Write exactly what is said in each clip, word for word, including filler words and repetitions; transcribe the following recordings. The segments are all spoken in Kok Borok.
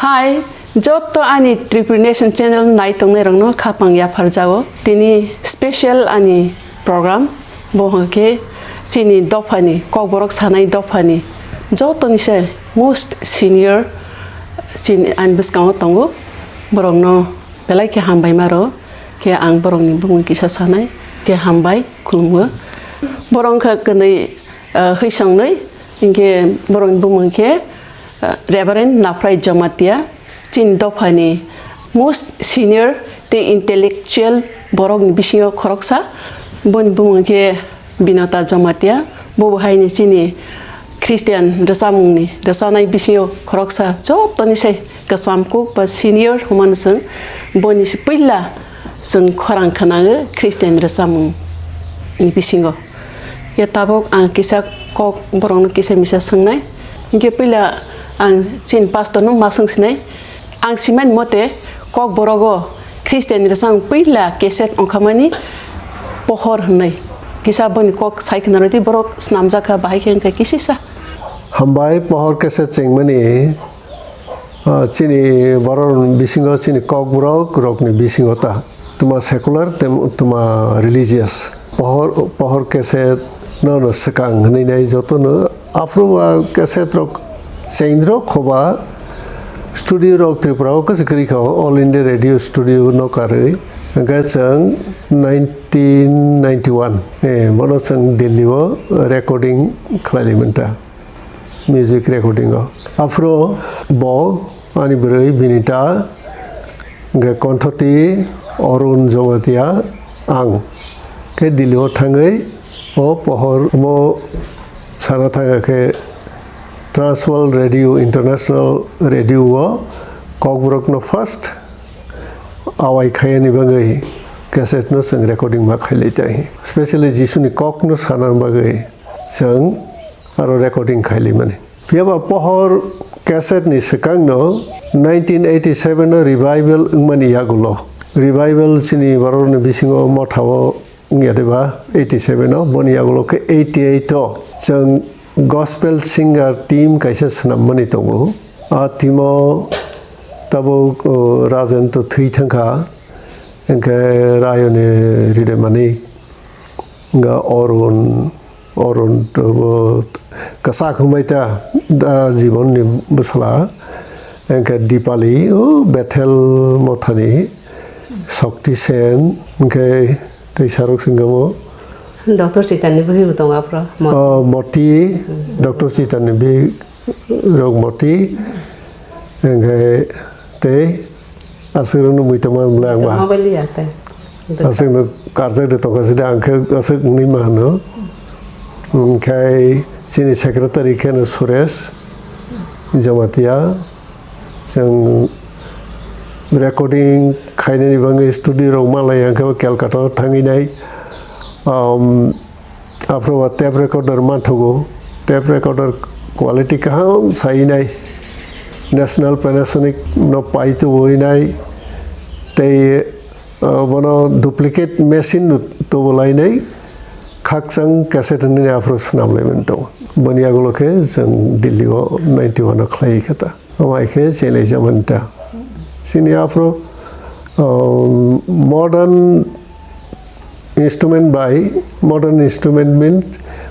Hai, joto ani Tripuri Nation channel nai tongnai rokno khapang yaphar jago. Tini special ani program, bo hwnkhe chini dophani, Kokborok sanai dophani jotoni se most senior chini ani bwskango tongo. Borokno belai khe hambai maro, khe ang borokni bumung kisa sanai, khe hambai khulumgo. Borok wngkha kwnwi, ah, hwisongnwi, hinkhe borokni bumung khe, ah, Reverend Naphrai Jamatia, chini dophani most senior tei intellectual borokni bisingo khoroksa. Boni bumung khe Binota Jamatia, bo bo haini chini Christian rwchapmungni rwchanai bisingo khoroksa jotoni se kwcham kuk ba senior hwnmano chwng. Boni se puila chwng khorang khwnango Christian rwchapmungni bisingo. Ya tabuk ang kisa kok borokno kisa misa swngnai. Hinkhe puila ang chini pastor no ma swngsinai. Ang simani mote, Kokborogo Christian rwchapmung puila cassette ongkhamani Pohor hwnwi. Kisa boni kok sai khna rwdi, borok snamjak kha, bahai khe wngkha kisisa. Hambai, Pohor cassette chengmani, ah, chini borok bisingo chini Kokborok rokni bisingo ta. Tuma secular, tem-, tuma religious. Pohor, Pohor cassette no, no swkang hwnwi nai jotono. Aphuru ba cassette rok chengdro khoba studio rok Tripura o kwchwk kwrwi kha, All India Radio Studio no karwi. Hwnkhe chwng nineteen ninety-one, eh, bono chwng Delhi o recording khlai lai manta, music recording o. Aphuru bo ani bwrwi Binita, hwnkhe Konthoti, Arun Jamatia, ang khe Delhi o thangwi o Pohor mo sana thangkha khe Trans World Radio International Radio o Kokborok no first awai khayani bagwi cassette no chwng recording ma khailai tai. Specially Jisuni kok no sana bagwi chwng aro recording khailai mani. Phiya ba Pohor cassette ni swkang no nineteen eighty-seven o revival wngmani yagulo. Revival chini borok ni bisingo motha o wngya de ba eighty-seven o, boni yagulo khe eighty-eight o chwng gospel singer team kaisa swnam mani tongo. A team o tabuk, o, Rajen to thwi thangkha, hwnkhe Rayoni Ridemani, hwnkhe Arun, Arun to bo kwchak hwnbai ta, da jibon ni bwsala, hwnkhe Dipali, o Bethel mothani, Shakti Sen, hwnkhe tei sarok singamo. Doctor Chitanni bwhwi bo tongo aphro, Moti. O, Moti, Doctor Chitanni bwhwi rok Moti, hwnkhe tei aswk rokno mui tongma bwlai ang ba. Mobile ya tei. Aswk no karjak de tongkha sida ang khe aswk wngwi ma hwno. Hwnkhe chini secretary khe no Suresh Jamatia. Chwng recording khainani bagwi studio rok malai ang khe bo Calcutta o thangwi nai. Um, Aphuru ba tape recorder manthogo, tape recorder quality kaham sainai, National Panasonic no pai tubuinai, tei, uh, bono duplicate machine no tubulainai, khakchang cassette hinwi aphuru swnamlai mani tongo. Boni yagulo khe chwng Delhi o ninety-one o khlai khe ta. Omo hai khe chelai jamani ta. Chini aphuru, um, modern instrument bai, modern instrument means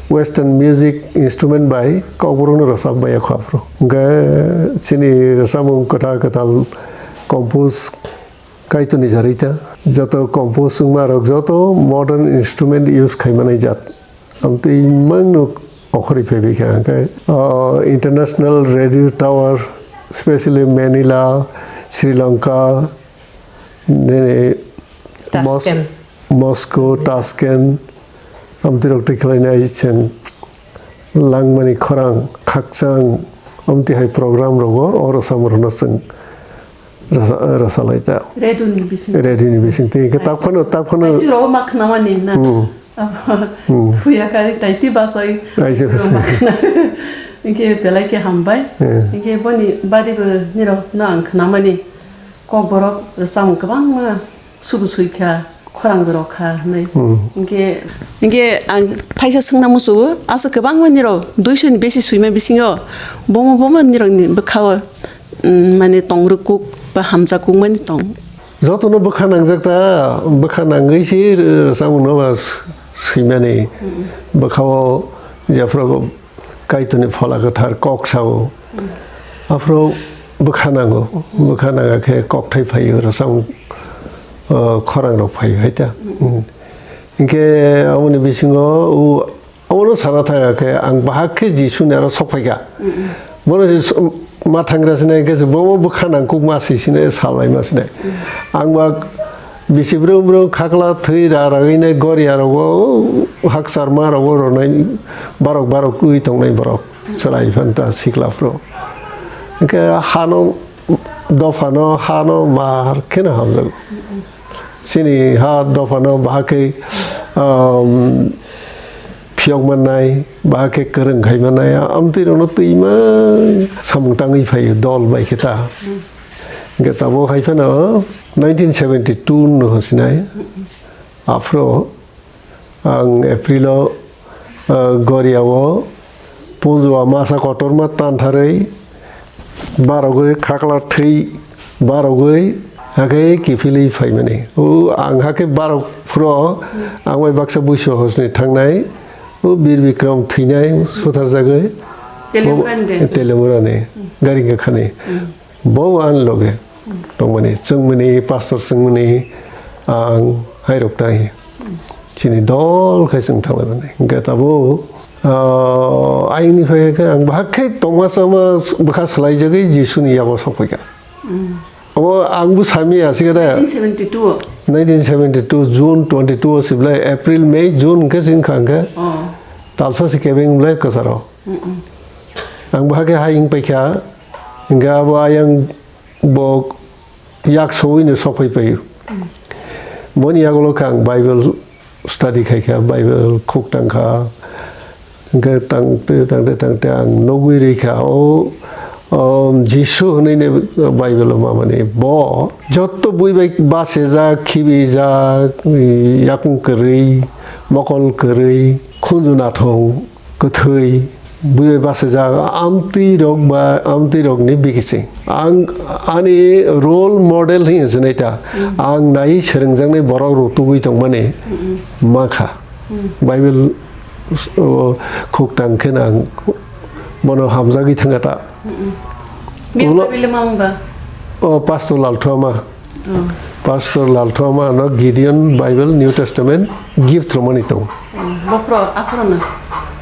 western music instrument bai Kokborok no rwchap bai ya kho aphuru. Hwnkhe chini rwchapmung kwtal kwtal compose Kaitorni jarwi ta. Joto compose wngma rok joto modern instrument use khai manai jat. Amtwi mangno okhorwi phaibai kha, hwnkhe, ah, International Radio Tower, specially Manila, Sri Lanka, nini Mos-, Tashkent. Moscow, Tashkent, amtwi rok twi khlainai chwng langmani khorang khakchang, amtwi hai program rogo o rwchapmung rokno chwng rwcha-, rwchalai ta. Radio ni bising. Radio ni bising twi hwnkhe tak phano, tak phano. Ai, chwng rogo ma khnamani na. Hmm. Hmm. Thuya kari tai ti basai. Ai, chwng rogo ma khna. Hwnkhe belai khe hambai. Eh. Hwnkhe boni bari bo nirok no ang khnamani. Kokborok rwchapmung kwbangma subu sui kha, khorang rok kha hwnwi. Hmm. Hwnkhe, hwnkhe ang thaisa swngna muchungo, aswk kwbangma nirok duiso ni besi swima bisingo bomo bomo nirokni bwkhao mm, mane tong rwkuk ba hamjakuk mani tong. Jotono bwkha nangjak ta, bwkha nangwi si, uh, samungno ba s-, swimani. Mm. Bwkhao jephru Kaitorni Phola Kwthar kok sao. Mm. Aphuru bwkha nango, bwkha nanga khe kokthai phaio, rwchapmung, uh, khorang rok phaio hai ta. Mm. Mm. Hinkhe aboni bisingo o Abono sana thangkha khe ang bahai khe Jisuni aro sok phaikha. Mm-mm. Bono se s-, ma thangra sinai khe se bomo bwkha nangkuk ma si sinai, salai ma sinai. Mm. Ang ba bisi brung brung khakla thwi ra ragwi nai goriya rogo, hakchar ma rogo ronai barok barok wi tongnai borok. Mm. Chwrai phanta sikla phuru. Hinkhe hano, dophano, hano mar kheno hamjago. Mm-mm. Chini ha dophano bahai khe, um, phiyok mannai, bahai khe kwrwng khai mannai, amtwi rokno twi ma samung tangwi phaio dol bai khe ta. Hinkhe tabuk hai phano nineteen seventy-two no hosinai. Aphuru ang April o, uh, Goria o Punjua masa kotorma tantharwi, barogwi khakla thwi barogwi, hakhe kiphilwi phaimani. O ang hakhe barok phuru ang bai baksa buiso hosni thangnai, o Bir Bikram thwinai sutharjagwi. Telemurani de? Telemurani, gari gakhani. Mm. Bo ani loge tongmani, chwngmani, pastor chwngmani, ang hairok tai. Chini dol khai chwng thanglaimani. Hinkhe tabuk, ah, ayangni phai khe ang bahai khe tongma chama bwkha swlaijagwi Jisuni yago sokphaikha. Mm. Obo angbo sami asikhe da. Nineteen seventy-two o? Nineteen seventy-two June twenty-two o siblai April, May, June hinkhe se wngkha hinkhe. Oh. Talsa se kebeng belai kwcharo. Mm-mm. Ang bahai khe hai wngpaikha, hinkhe abo ayang bo yak sowino sok phai paio. Boni yagulo khe ang Bible study khai kha, Bible khuk tang kha. Hinkhe tangte, tangte, tangte ang nugwi rwi kha, o, o Jisu hwnwi ni Bible o mamani bo jotto bui bai bachajak, khibijak, yakung kwrwi, mokol kwrwi, khunju nathong. Kwthwi, bui bai bachajak, amtwi rok ba amtwi rokni bikising. Ang ani role model hiya se nai ta. Mm. Ang nai swrwngjaknai borok rok tubui tongmani Mm-mm. mankha. Mm. Bible, o, khuk tang khe ang bono hamjagwi thangkha ta. Mm-mm. Bini ulo- Bible ma wng ba? O, Pastor Lalthuama. Oh. Pastor Lalthuama no Gideon Bible New Testament gift romani tong. Oh, bophro, aphro no?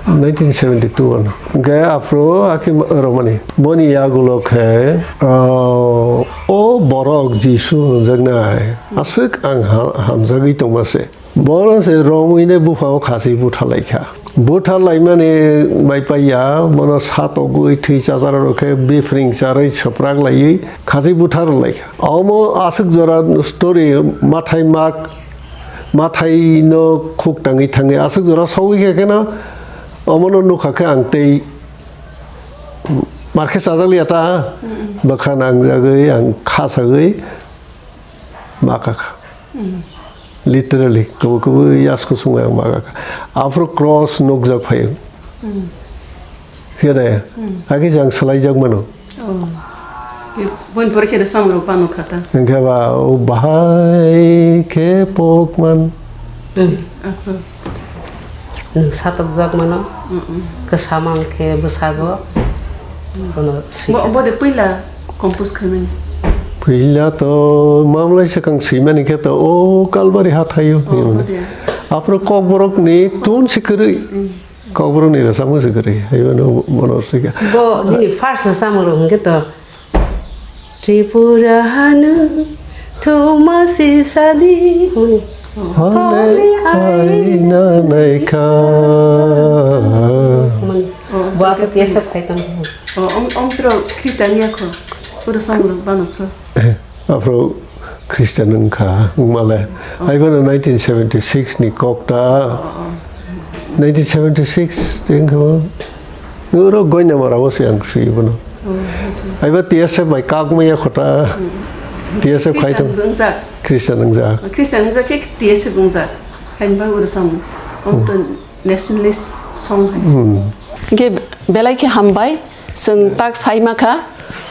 Nineteen seventy-two ano. Hinkhe aphro aki romani. Boni yagulo khe, oh, o borok Jisu hwnjaknai. Aswk ang ha-, hamjagwi tongma se. Bono se romwino buphao khasi butharlaikha. Butharlaimani bai paiya, bono satogwi thwi chachara rok khe bipring charwi swprak laiwi khasi butharlaikha. Omo aswk jora story mathai mak, mathaino khuk tangwi thangwi aswk jora sogwi khe kheno omono nukha khe ang tei mar khe chajakliya ta, bwkha nangjagwi ang khasagwi ma kakha. Mm. Literally, kubu kubu yasku sungwi ang ma kakha. Aphuru cross nukjak phaio. Mm. Khe de, Mm. Hakhe jang swlaijak mano. Oh. Boni pore khe de samung rok bano khata. Hinkhe ba, o bahai khe pok man. Mm. Aphuru. Nwng satokjak mano, Mm-mm. Kwsa mang khe bwsago, Mm. Bono swi Bo, kha. Bo de puila compose khaimani? Puila to mamlai swkang swimani khe to o Kalbari hathaio Oh, hwnwi bo mano. De. Aphuru Kokborokni tun si kwrwi. Mm. Kokborokni rwchapmung si kwrwi. Haibano bono swi kha. Bo nini first rwchapmung rok hwnkhe to Tripura hanu thuma si sadi. Hone Hone aina naikha. Mani. Oh, Bo ako tiya sak khai tong. Oh, om, om tro Christian ya kho. Uro samung bano kho. Eh, aphro Christian wngkha, wngmale. Oh. Haibano nineteen seventy-six ni kokta. Oh, oh. Nineteen seventy-six tengkha. Oro Goinamara o se ang sui bono. Oh, I see. Aiba T S F bai kak maya khota. Mm. T S F khai Christian tong. Bo wngjak? Christian wngjak. Oh, Christian wngjak khe T S F wngjak. Hain ba uro sam. Om to nationalist song hai se. Hmm. Hingke belai khe hambai. Chwng tak sai ma kha.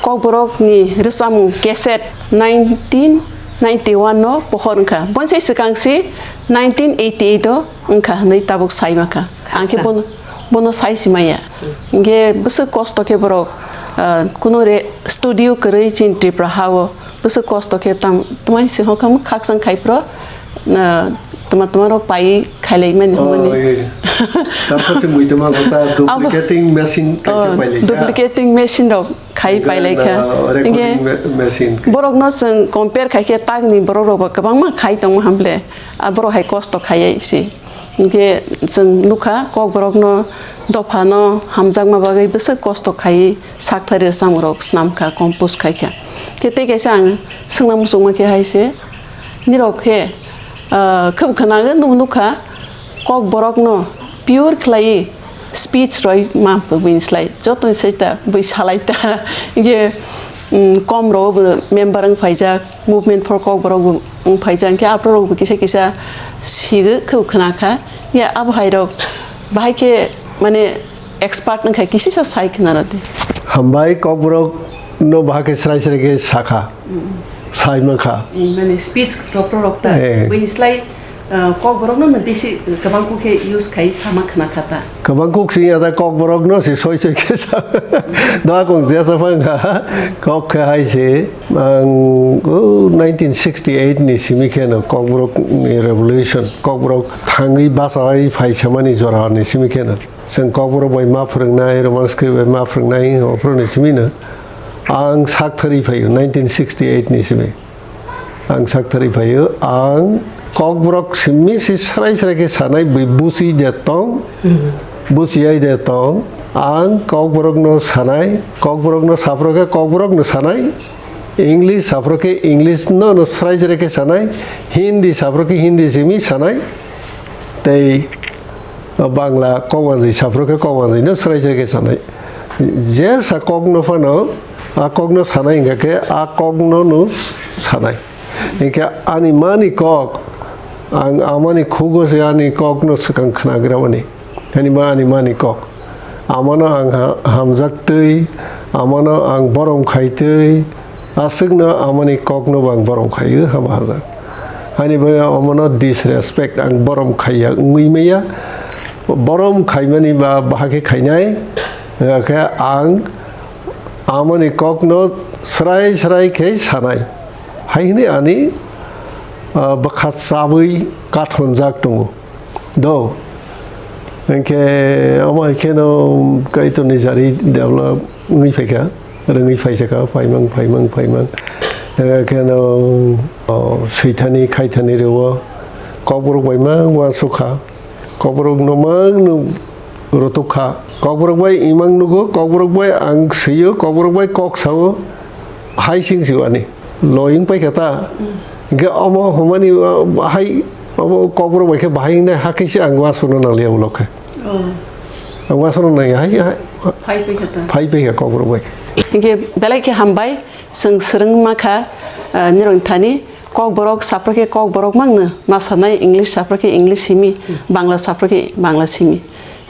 Kokborokni rwchapmung cassette nineteen ninety-one no pohor wngkha. Boni sai swkang si nineteen eighty-eight o wngkha hwnwi tabuk sai mankha. Ang khe Khaksa. bono, bono sai si maya. Hwnkhe bwswk kosto khe borok, ah, kuno re-, studio kwrwi chini Tripura ha o bwswk kosto khe tam, twmai se hokha khakchang khai phro, ah, twma twma rok pai khailai mani Oh, hwnmani. Iya, iya. Tamkha se mui tongma kota Abo duplicating machine kaisa Oh, pailai kha. duplicating machine rok khai Hingke pailai kha. na recording Hingke ma-, machine khe. Borokno chwng compare khai khe takni borok rok bo kwbangma khai tongma hamle. A borok hai kosto khaiya se. Hingke chwng nukha Kokborokno dophano hamjakma bagwi bwswk kosto khaiwi sakthari rwchapmung rok swnam kha, compose khai kha. Khe tei kaisa ang swngna muchungma khe hai se, nirok khe, ah, khub khwnago nuk-, nukha Kokborokno pure khlaiwi speech roi ma buini slai jotoni sai ta bui salai ta. Hingke, mm, kom rok bo member wng phaijak, Movement for Kokborok bo wng phaijak, hingke aphuru rok bo kisa kisa sigo khub khwna kha. Hingke abo hai rok bahai khe mane expert wng kha kisa sa sai khwna rw di. Hambai Kokborok no bahai khe srai srai khe sakha. Sai mankha. Mane speech rok rok ta. Eh. Buini slai, ah, Kokborokno no bisi kwbang kuk khe use khai sama khna kha ta. Kwbang kuk sing ya da Kokborokno se soi soi khe sa. Da kong jesa phang kha. Kok khe hai se. Ang, oh, nineteen sixty-eight ni simi khe no Kokborok ni revolution. Kokborok thangwi bachai phai samani jora ni simi khe no. Chwng Kokborok bai ma phwrwngnai, Roman script bai ma phwrwngnai, ophuru ni simi no. Ang sak thari phaio nineteen sixty-eight ni simi. Ang sak thari phaio, ang Kokborok simi si srai srai khe sanai bui busi de tong, busi ai de tong. Ang Kokborok no sanai, Kokborok no saphro khe Kokborok no sanai, English saphro khe English no no srai srai khe sanai, Hindi saphro khe Hindi simi sanai, tei Bangla kokwanjwi saphro khe kokwanjwi no srai srai khe sanai. Jesa kok no phano a kok no sanai hingkha khe a kok no no sanai. Hingkhe ani mani kok, ang amani khugo se ani kok no swkang khna gramani. Ani ma, ani mani kok. Amano ang ha-, hamjak twi, amano ang borom khai twi, aswkno amani kokno bo ang borom khai o hama hajak. Ani bagwi amano disrespect ang borom khaiya wngwi maya. Borom khaimani ba bahai khe khainai, khe ang amani kokno srai srai khe sanai. Hai hwnwi ani, ah, bwkha chabwi kathonjak tongo. Do. Hingkhe omo hai kheno Kaitorni jari develop wngwi phaikha, rwngwi phaijakha, phaimang, phaimang, phaimang. Hingkhe kheno, o, swithani, khaithani rwo, kokborok bai mang uansukha, kokborok no mang no rwtukha. Kokborok bai imang nugo, kokborok bai ang swio, kokborok bai kok sao, hai sing sio ani. Loying paikha ta. Hingke omo hwnmani, uh, hai, omo kokborok bai khe bahai wngnai hakhe se ang uansukna nangliya ulo khe. Oh. Ang uansukna nangya hai, hai. Phai paikha ta. Phai paikha kokborok bai khe. Hingke belai khe hambai, chwng swrwngma kha, uh, nirok thani kokborok saphro khe kokborok mangno ma sanai, English saphro khe English simi, Bangla saphro khe Bangla simi.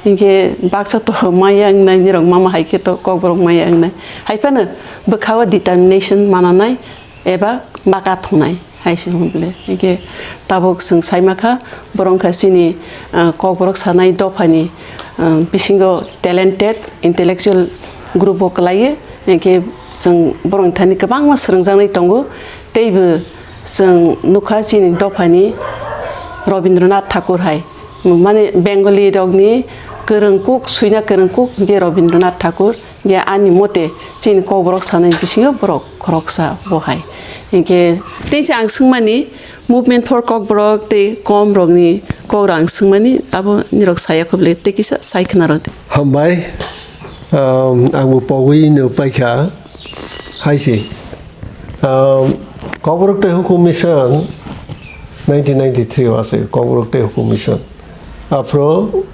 Hingke baksa to maya wngnai, nirok mama hai khe to kokborok maya wngnai. Hai phano bwkha o determination mananai, eba baka thungnai hai se hwn bole. Hingke tabuk chwng sai ma kha, borok wngkha chini, ah, kokborok sanai dophani, ah, bisingo talented, intellectual group o kwlaiyo. Hingke chwng borok thani kwbangma swrwngjaknai tongo. Teibo chwng nukha chini dophani Rabindranath Thakur hai. Mane Bengali rokni kwrwng kuk, swina kwrwng kuk hingke Rabindranath Thakur. Hingke ani mote chini kokborok sanai bisingo borok khoroksa bo hai. Hingke teisa ang swngmani Movement for Kokborok tei kom rokni kok rang swngmani abo nirok saya khobole tei kisa sai khna rw di. Hambai, um, ang bo pogwi no paikha hai se. Um, Kokborok tei Hukum Mission nineteen ninety-three o ase Kokborok tei Hukum Mission. Aphro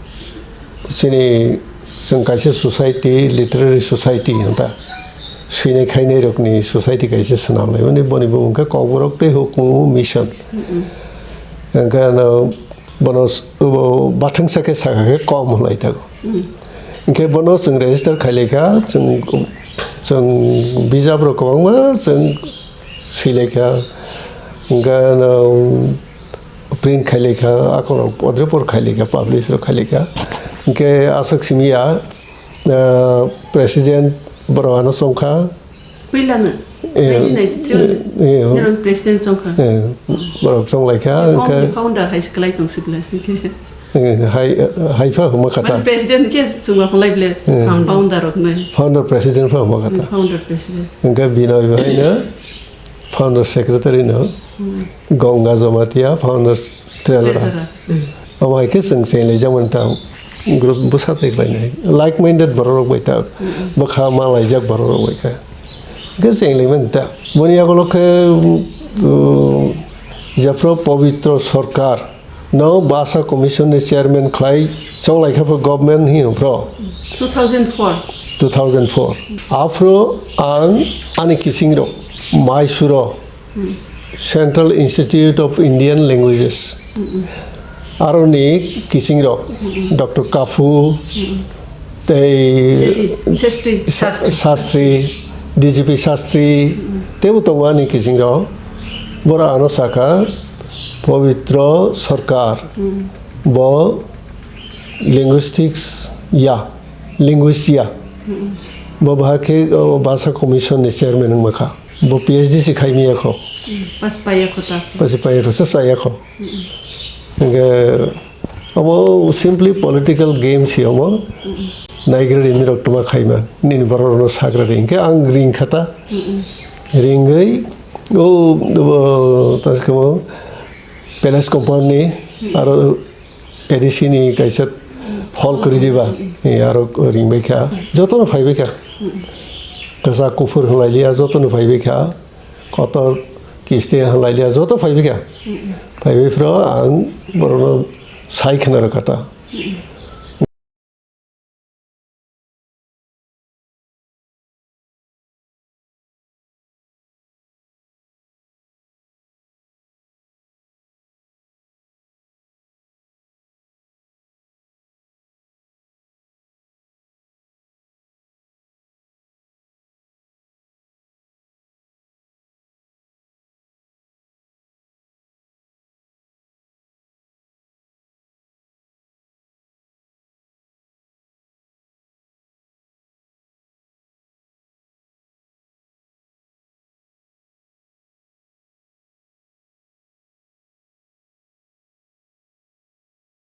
chini chwng kaisa society, literary society hwn ta. Swinai khainai rokni society kaisa swnam laimani, boni bumung khe Kokborok tei Hukumu Mission. Mm-mm. Hwnkhe ano bono s-, bo bathwngsa khe sakha khe kom hwnlai thago. Mm. Hwnkhe bono chwng register khai lai kha, chwng Chwng bijap rok kwbangma chwng swilaikha, hwnkhe ano print khailaikha, akhorok odre por khailaikha, publish rok khailaikha. Hwnkhe aswk simi ya, ah, president borok ano chongkha. Puila no, eh, nineteen ninety-three eh, eh, nirok president chongkha. Eh, borok chonglaikha, hwnkhe founder hai se kwlai tong sibla. Eh, hai, hai pha hwnma kha ta. Mane president khe chwngma phalai ble, eh, founder rok nai. Founder president pha hwnma kha ta. Hmm, founder president. Hwnkhe bini bai no founder secretary no, hmm, Ganga Jamatia, founder treasurer. Treasurer. Hmm. Omo hai khe chwng chenglai jak mani ta group bwsa twi khlai nai. Like minded borok rok bai ta, hmm, bwkha ma laijak borok rok bai khe. Hwnkhe chenglai mani ta. Boni yagulo khe, um, jephru Pabitra Sarkar no Bhasa Commission ni chairman khlai chonglai kha pho government hino phro. Two thousand four. Two thousand four. Aphro ang ani kising rok Mysore o Central Institute of Indian Languages. Aroni kising rok Doctor Kafu, tei Shetty, Shastri, Sa-, Shastri. Shastri, D G P Shastri, teibo tongo ani kisingrok. Borok ano sakha, Pabitra Sarkar, bo linguistics ya, linguist ya. Bo bahai khe, o, Bhasa Commission ni chairman wngma kha. Bo P H D se khai maya kho. Pas paya kho ta. Pas paya kho, sa saya kho. Hingke omo simply political game si omo. Naigra rini rok tuma khaima. Nini borok rokno sagra ri. Hingke ang ring khata. Ringwi o, o, taskemo palace compound ni aro A D C ni kaisa hall kwrwi diba. E, aro ringbai kha. Jotono phaibai kha. Kwchak kuphur hwnlai liya, jotono phaibai kha. Kotor kisti hwnlai liya, joto phaibai kha. Phaibai phro ang borokno sai khna rw kha ta.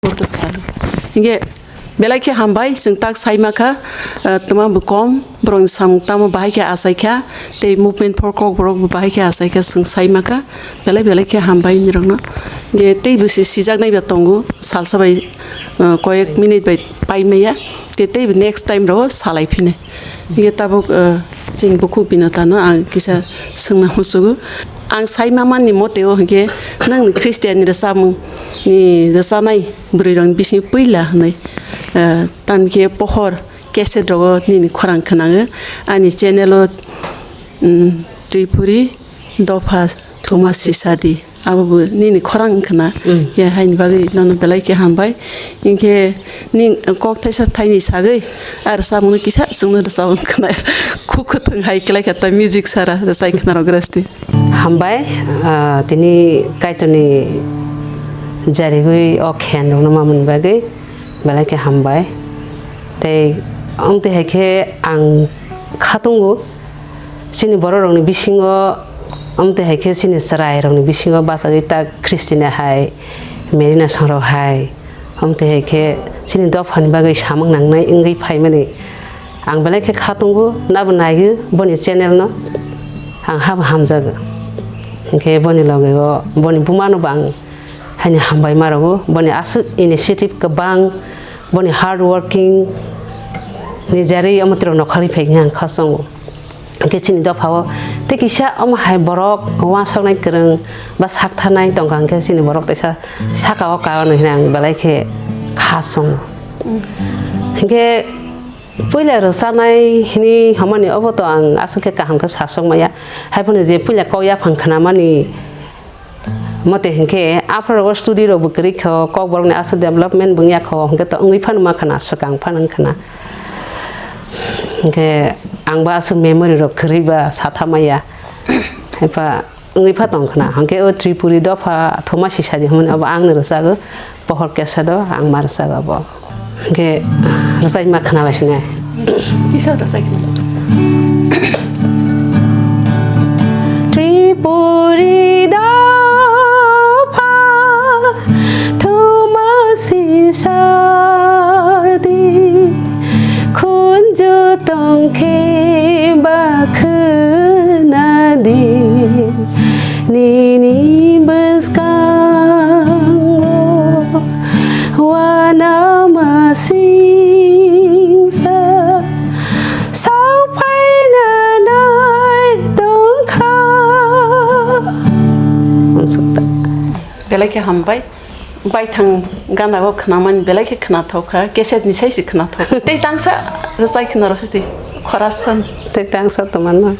Kotor salo. Hingke belai khe hambai, chwng tak sai ma kha, eh, tma bo kom, borokni samung tamo bahai khe achai kha, tei movement for Kokborok bo bahai khe achai kha, chwng sai ma kha, belai belai khe hambai nirokno. Hingke tei bo si sijaknai ba tongo, salsa bai, eh, koyek minute bai pai maya, tei tei bo next time rok salai phine. Hingke tabuk, eh, chini bukhuk Binotano ang kisa swngna muchugo. Ang sai mamani moteo hingke nwng Christian ni rwchapmung ni rwchanai bwrwi rokni bisingo puila hwnwi, eh, tamni khe pohor cassette rogo nini khorang khwnango. Ani channel o, mm, Tripuri dopha thuma sisadi. Abo bo nini khorang wngkha na? Mm. Khe haini bagwi nono belai khe hambai. Hinkhe ning kok thaisa thaini sagwi, ar samungno kisa chwngno rwchapmung khna. Khuk kwthwng hai kwlai kha ta music sara rwchai khna rw grasti. Hambai, ah, tini Kaitorni jarigwi o khen rwno mamani bagwi belai khe hambai. Tei amtwi hai khe ang khatungo. Chini borok rokni bisingo, amtwi hai khe chini chwrai rokni bisingo bachagwi ta Christina hai, Merina songrok hai, amtwi hai khe chini dophani bagwi samung nangnai wngwi phaimani ang belai khe kha tongo, nabo naiwi boni channel no ang habo hamjago. Hinkhe boni loge o boni buma no bo ang haini hambai ma rwo, boni aswk initiative kwbang, boni hard working ni jarwi omo tei rok nokharwi phai khe ang khasongo. Hwnkhe chini dophao tei kisa omo hai borok uansuknai kwrwng ba saktharnai tongkha, hwnkhe chini borok teisa saka o ka hwnwi ang belai khe khasongo. Hwnkhe puila rwchanai hwnwi hwnmani obo to ang aswk khe kaham khe sasok maya. Haiphano je puila kok yaphang khnamani, mote hinkhe aphuru rogo study rok bo kwrwi kho, Kokborokni aswk development bo wngya kho, hinkhe to wngwi phano ma khna, swkang phano wng khna. Hinkhe Ang ba aswk memory rok kwrwi ba satha maya. Haiba wngwi pha tong khna. Hwnkhe o Tripuri dopha thoma sisadi hwnmani abo ang no rwchago. Pohor kesa do ang ma rwchago abo. Hwnkhe rwchai ma khna lai sinai. Kisa rwchai khna. Tripuri dopha thoma sisadi khunju tongkhe ba khwnadi nini bwskango wana masingsa sauphaina nai tongkha. Belai khe hambai. Baithang gana o khwnamani belai khe khwnathok kha, cassette ni sai se khwnathok. Tei tangsa rwchai khwna rw sidi khoras khan. Tei tangsa to mano.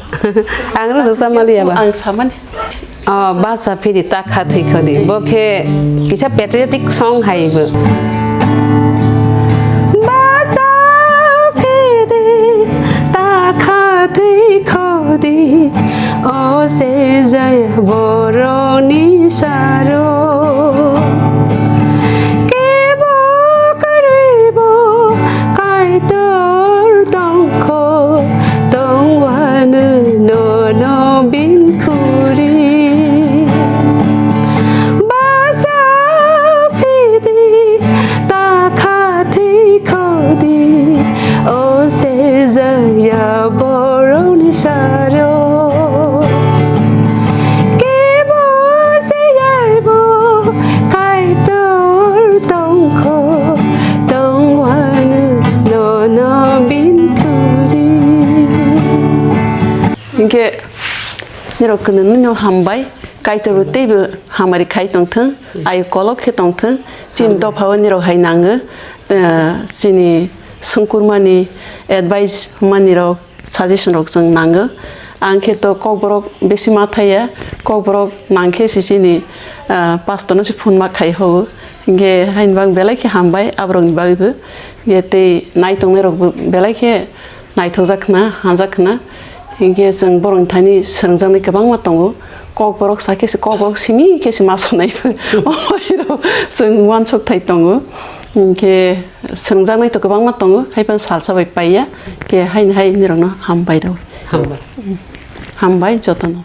Ang ro rwchap maliya ba. Ang samani. Oh, basa phidi ta kha thwi khodi. Bo khe kisa patriotic song hai bo. Basa phidi ta kha thwi khodi. O serjaya boroni saro. Kebo kwrwibo Kaitor tongkho, tongwano nono bini khuri. Basa phidi ta kha thwi khodi, o serjaya boroni saro. Kebo siyaibo Kaitor tongkho, tongwano nono bini khuri. Hinkhe nirok kwnwi no hambai, Kaitor bo teibo hamari khai tongthwng, ayu kolok khe tongthwng, chini dophao nirok hai nango, eh, chini sungkurmani advice manirok, suggestion rok chwng nango. Ang khe to kokborok besi ma thaya, kokborok nang khe se chini, ah, pastor no se phone ma khai ho. Hinkhe haini bang belai khe hambai aborok ni bagwi bo. Hinkhe tei nai tongnai rok bo belai khe naithok jak khna, hamjak khna. Hinkhe chwng borok ni thani swrwngjaknai kwbangma tongo. Kokborok sa khe se, kokborok simi khe se ma sanai bo. Chwng uansuk thai tongo. Hinkhe swrwngjaknai to kwbangma tongo, haiphano salsa bai paiya, khe haini hai nirokno hambai rw. Hambai. Hambai jotono.